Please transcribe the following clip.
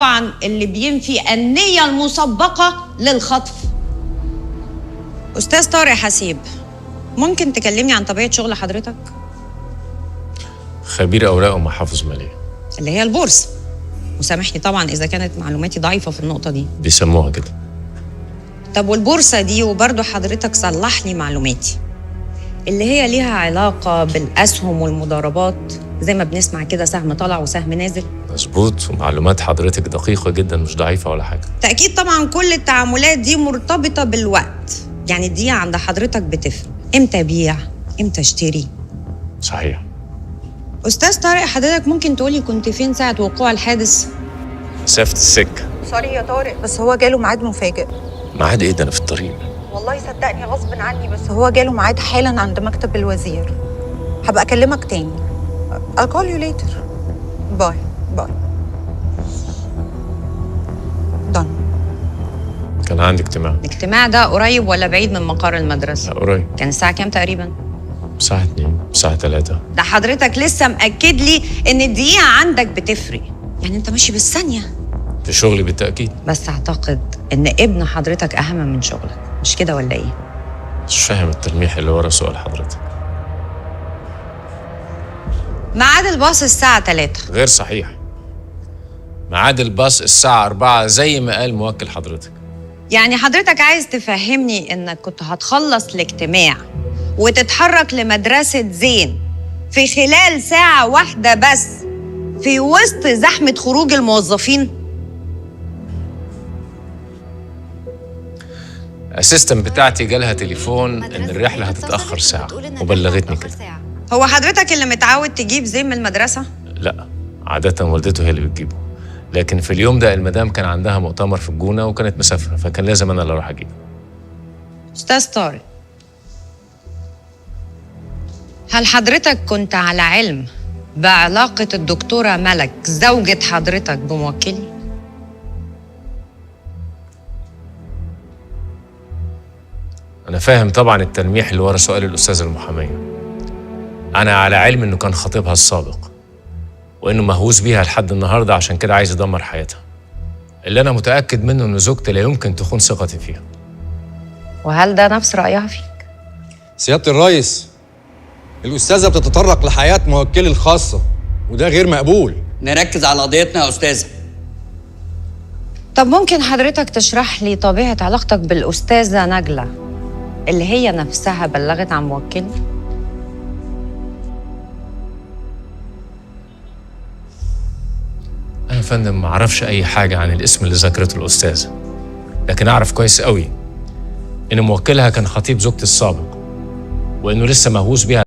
طبعا اللي بينفي النية المسبقة للخطف. أستاذ طارق حسيب، ممكن تكلمني عن طبيعة شغل حضرتك؟ خبير أوراق ومحافظ مالية، اللي هي البورصة. وسامحني طبعا إذا كانت معلوماتي ضعيفة في النقطة دي. بيسموها كده. طب والبورصة دي، وبرضو حضرتك صلح لي معلوماتي، اللي هي ليها علاقة بالأسهم والمضاربات زي ما بنسمع كده، سهم طلع وسهم نازل. مظبوط، ومعلومات حضرتك دقيقة جدا، مش ضعيفة ولا حاجة. تأكيد طبعا كل التعاملات دي مرتبطة بالوقت، يعني الدقيقة عند حضرتك بتفرق، امتى ابيع امتى اشتري. صحيح. أستاذ طارق، حضرتك ممكن تقولي كنت فين ساعة وقوع الحادث؟ مسافة السكة. sorry يا طارق، بس هو جاله ميعاد مفاجئ. ميعاد ايه ده؟ أنا في الطريق. والله صدقني غصب عني، بس هو جاله ميعاد حالا عند مكتب الوزير. هبقى اكلمك تاني. I'll call you later. Bye bye. Done. كان عندي اجتماع. الاجتماع ده قريب ولا بعيد من مقر المدرسة؟ لا قريب. كان الساعة كام تقريبا؟ الساعة 2، الساعة 3. ده حضرتك لسه مأكد لي إن الدقيقة عندك بتفرق، يعني أنت ماشي بالثانية. في شغلي بالتأكيد. بس أعتقد إن ابن حضرتك أهم من شغلك، مش كده ولا إيه؟ مش فاهم التلميح اللي ورا سؤال حضرتك. ميعاد الباص الساعة 3. غير صحيح. ميعاد الباص الساعة 4 زي ما قال موكل حضرتك. يعني حضرتك عايز تفهمني إنك كنت هتخلص الاجتماع وتتحرك لمدرسة زين في خلال ساعة واحدة بس في وسط زحمة خروج الموظفين؟ ال assistant بتاعتي جالها تليفون ان الرحلة هتتأخر ساعة وبلغتني كده. هو حضرتك اللي متعود تجيب زين من المدرسة؟ لا، عادة والدته هي اللي بتجيبه، لكن في اليوم ده المدام كان عندها مؤتمر في الجونة وكانت مسافرة، فكان لازم أنا اللي أروح أجيبه. أستاذ طارق، هل حضرتك كنت على علم بعلاقة الدكتورة ملك زوجة حضرتك بموكلي؟ أنا فاهم طبعا التلميح اللي ورا سؤال الأستاذة المحامية. أنا على علم إنه كان خطيبها السابق وإنه مهووس بيها لحد النهاردة، عشان كده عايز يدمر حياتها. اللي أنا متأكد منه إن زوجتي لا يمكن تخون ثقتي فيها. وهل ده نفس رأيها فيك؟ سيادة الرئيس، الأستاذة بتتطرق لحياة موكلي الخاصة وده غير مقبول. نركز على قضيتنا يا أستاذة. طب ممكن حضرتك تشرح لي طبيعة علاقتك بالأستاذة نجلة اللي هي نفسها بلغت عن موكلي؟ أنا يا فندم ما أعرفش أي حاجة عن الاسم اللي ذكرته الأستاذة، لكن أعرف كويس قوي إن موكلها كان خطيب زوجتي السابق وإنه لسه مهووس بيها.